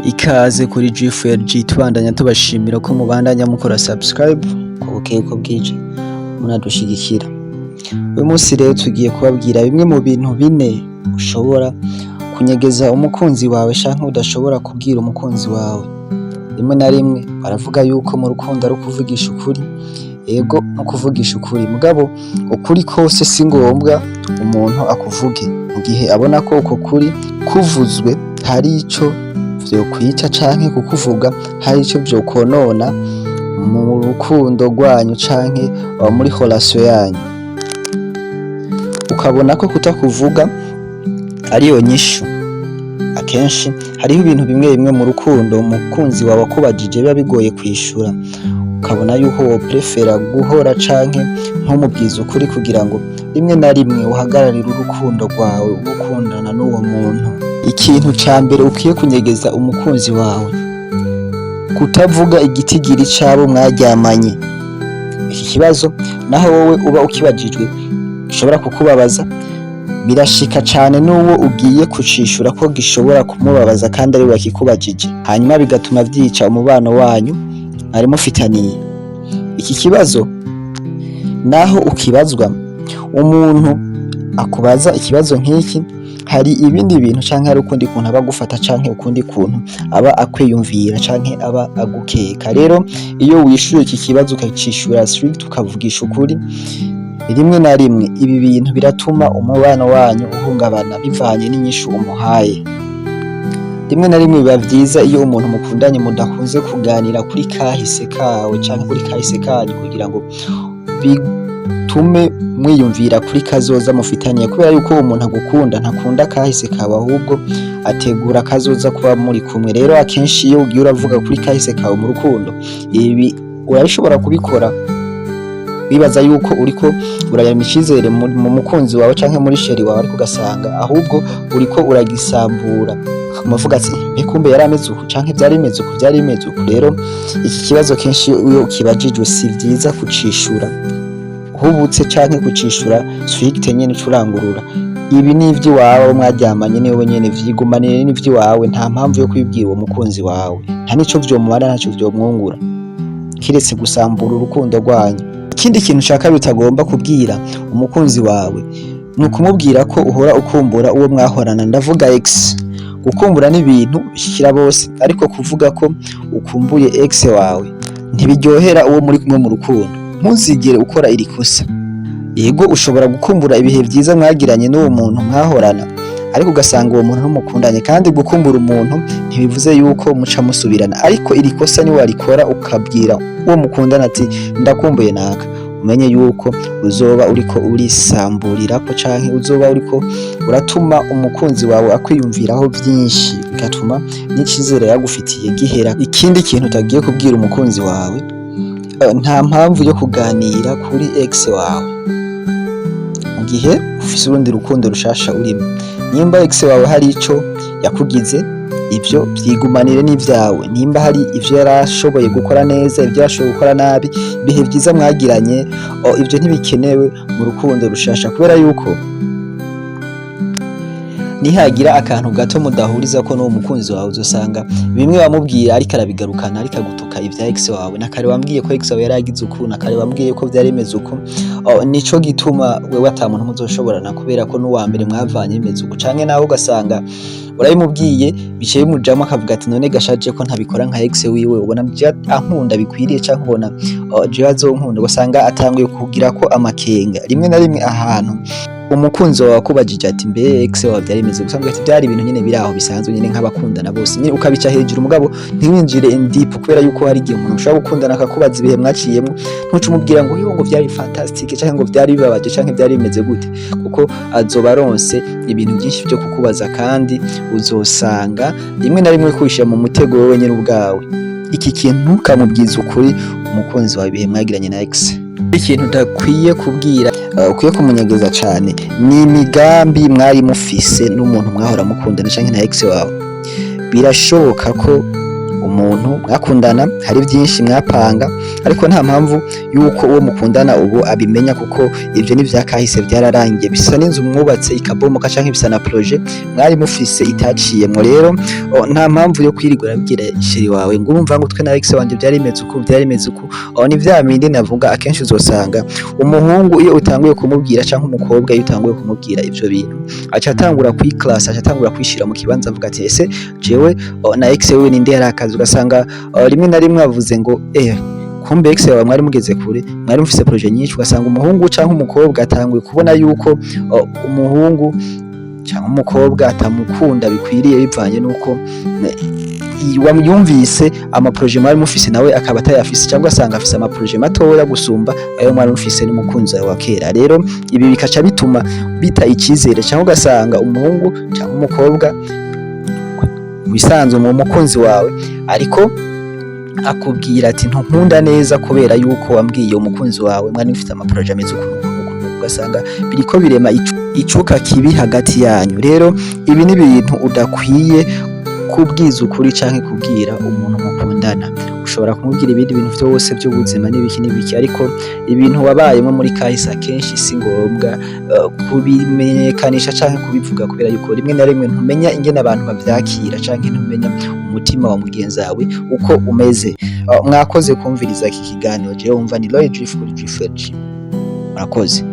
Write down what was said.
Ikaze kuri G4G. Tubandanya tubashimira ko mubandanya mukora subscribe ko bukeye ko bwije, munadushigikira. Uyu munsi rero tugiye kubabwira bimwe mu bintu bine ushobora kunyegeza umukunzi wawe canke udashobora kubwira umukunzi wawe. Rimwe na rimwe baravuga yuko mu rukundo ari ukuvugisha ukuri. Ego, no kuvugisha ukuri, mugabo ukuri kose si ngombwa umuntu akuvuge mu gihe abona ko uko kuri kuvuzwe hari ico vyokwica, canke kukuvuga hari ico vyokonona mu rukundo rwanyu canke muri relation yanyu, ukabona ko kutakuvuga ariyo nyishu. Akenshi hariho ibintu bimwe bimwe mu rukundo umukunzi wawe akubajije biba bigoye kwishura, ukabona yuko woprefera guhora canke ntumubwize ukuri, kugira ngo rimwe na rimwe uhagararire urukundo rwawe uba ukundana n'uwo muntu. Ikintu ca mbere ukwiye kunyegeza umukunzi wawe: kutavuga igitigiri c'abo mwaryamanye. Iki kibazo, naho wowe uba ukibajijwe gishobora kukubabaza, birashika cane n'uwo ugiye kucishura ko gishobora kumubabaza kandi ariwe yakikubajije, hanyuma bigatuma vyica umubano wanyu mwari mufitaniye. Iki kibazo, naho ukibazwa, umuntu akubaza ikibazo nk'iki hari ibindi bintu canke hari ukundi kuntu aba agufata, canke ukundi kuntu aba akwiyumvira, canke aba agukeka. Rero iyo wishuye iki kibazo, ukacishura strict, ukavugisha ukuri, rimwe na rimwe ibi bintu biratuma umubano wanyu uhungabana bivanye n'inyishu umuhaye. Rimwe na rimwe biba vyiza iyo umuntu mukundanye mudakunze kuganira kuri kahise kawe canke kuri kahise kanyu, kugira ngo bitume mwiyumvira kuri kazoza mufitaniye, kubera yuko umuntu agukunda ntakunda kahise kawe, ahubwo ategura kazoza kuba muri kumwe. Rero akenshi iyo ugiye uravuga kuri kahise kawe mu rukundo, ibi urabishobora kubikora wibaza yuko uriko urayama icizere mu mukunzi wawe canke muri chéri wawe, ariko ugasanga ahubwo uriko uragisambura, akavuga ati: "Mbe kumbe yari ameze uku, canke vyari bimeze uku, vyari bimeze uku?" Rero iki kibazo kenshi iyo ukibajijwe si vyiza kucishura uhubutse canke kucishura strict nyene ucurangurura. Ibi ni ivy'iwawe, abo mwaryamanye niwe wenyene vyigumanire, n'ivy'iwawe. Nta mpamvu yo kubibwira uwo mukunzi wawe, nta nico vyomumara, ntaco vyomwungura kiretse gusambura urukundo rwanyu. Ikindi kintu ca kabiri utagomba kubwira umukunzi wawe ni ukumubwira ko uhora ukumbura uwo mwahorana, ndavuga ex. Gukumbura ni ibintu bishikira bose, ariko kuvuga ko ukumbuye ex wawe ntibiryohera uwo muri kumwe mu rukundo. Ntuzigere ukora iri kosa. Yego, ushobora gukumbura ibihe vyiza mwagiranye n'uwo muntu mwahorana, ariko ugasanga uwo muntu ntumukundanye, kandi gukumbura umuntu ntibivuze yuko muca musubirana. Ariko iri kosa niwarikora, ukabwira uwo mukundana ati: "Ndakumbuye naka", umenye yuko uzoba uriko urisamburirako, canke uzoba uriko uratuma umukunzi wawe akwiyumviraho vyinshi, bigatuma n'icizere yagufitiye gihera. Ikindi kintu utagiye kubwira umukunzi wawe, nta mpamvu yo kuganira kuri ex wawe mu gihe ufise urundi rukundo rushasha urimo. Nimba ex wawe hari ico yakugize, ivyo vyigumanire n'ivyawe. Nimba hari ivyo yarashoboye gukora neza, ivyo yarashoboye gukora nabi, ibihe vyiza mwagiranye, ivyo ntibikenewe mu rukundo rushasha, kubera yuko nihagira akantu gato mudahuriza ko n'uwo mukunzi wawe, uzosanga bimwe wamubwira ariko arabigarukana, ariko agutuka ivya ex wawe: "Na kare wambwiye ko ex wawe yaragize uku, na kare wambwiye ko vyari bimeze uku." Oh, nico gituma wewe ata muntu muzoshoborana, kubera ko n'uwa mbere mwavanye bimeze uku. Canke nawe ugasanga urabimubwiye, biciye bimujamwo, akavuga ati: "None gashaje ko ntabikora nka ex wiwe, ubona je ankunda bikwiriye, canke ubona, oh, jewe azonkunda?" Ugasanga atanguye kugira ko amakenga. Rimwe na rimwe ahantu umukunzi wawe akubajije ati: "Mbe ex wawe vyari bimeze?", gusa ati: "Byari ibintu nyene biri aho bisanzwe nyene nk'abakundana bose nyene", ukabica hejuru, mugabo ntiwinjire in deep, kubera yuko hari igihe umuntu ushobora gukundana akakubaza ibihe mwaciyemwo, ntuce umubwira ngo: "Yo, ngo vyari fantastic", canke ngo vyari bibabaje, canke vyari bimeze gute, kuko azoba aronse ibintu byinshi vyo kukubaza, kandi uzosanga rimwe na rimwe kwishira mu mutego wewe nyene ubwawe. Iki kintu, ntukamubwize ukuri umukunzi wawe ibihe mwagiranye na ex. Ikintu udakwiye kubwira, ukwiye kumunyegeza cane, ni imigambi mwari mufise n'umuntu mwahora mukundana canke na ex wawe. Birashoboka ko Umuntu mwakundana hari byinshi mwapanga, ariko nta mpamvu yuko uwo mukundana ubu abimenya, kuko ivyo ni vyakahise, byararangiye. Bisa n'inzu mwubatse ikabomoka, canke bisa na projet mwari mufise itaciyemwo. Rero nta mpamvu yo kwirirwa urabwira chéri wawe ngo urumva ngo twe na ex wanje byari bimeze uku, byari bimeze uku. Aho ni vya bindi navuga, akenshi uzosanga umuhungu iyo utanguye kumubwira, canke umukobwa iyo utanguye kumubwira ivyo bintu, aca atangura kwiclass, aca atangura kwishira mu kibanza, avuga ati: "Ese jewe na ex wewe ninde yarakaze?" Ugasanga rimwe na rimwe avuze ngo: "Eh, kumbe ex wawe mwari mugeze kure, mwari mufise projet nyinshi." Ugasanga umuhungu canke umukobwa atanguye kubona yuko umuhungu canke umukobwa atamukunda bikwiriye, bivanye nuko yumvise amaprojet mwari mufise nawe akaba atayafise, cyangwa asanga afise amaprojet matoya gusumba ayo mwari mufise n'umukunzi wawe wa kera. Rero ibi bikaca bituma bita icyizere, cyangwa ugasanga umuhungu cyangwa umukobwa wisanzwe mu mukunzi wawe ariko akubwira ati: "Ntunkunda neza kubera yuko wambwiye umukunzi wawe mwari mufite amaprojet ameze ukuntu ukuntu ukuntu." Ugasanga biriko birema icuka kibi hagati yanyu. Rero ibi ni ibintu udakwiye kubwiza ukuri canke kubwira umuntu mukundana. Ushobora kumubwira ibindi bintu vyose by'ubuzima n'ibiki n'ibiki, ariko ibintu wabayemo muri kahise akenshi si ngombwa kubimenyekanisha canke kubivuga, kubera yuko rimwe na rimwe ntumenya ingene abantu bavyakira, canke ntumenya umutima wa mugenzi wawe uko umeze. Mwakoze kumviriza iki kiganiro. Jewe wumva ni Roy Drift kuri Drift, murakoze.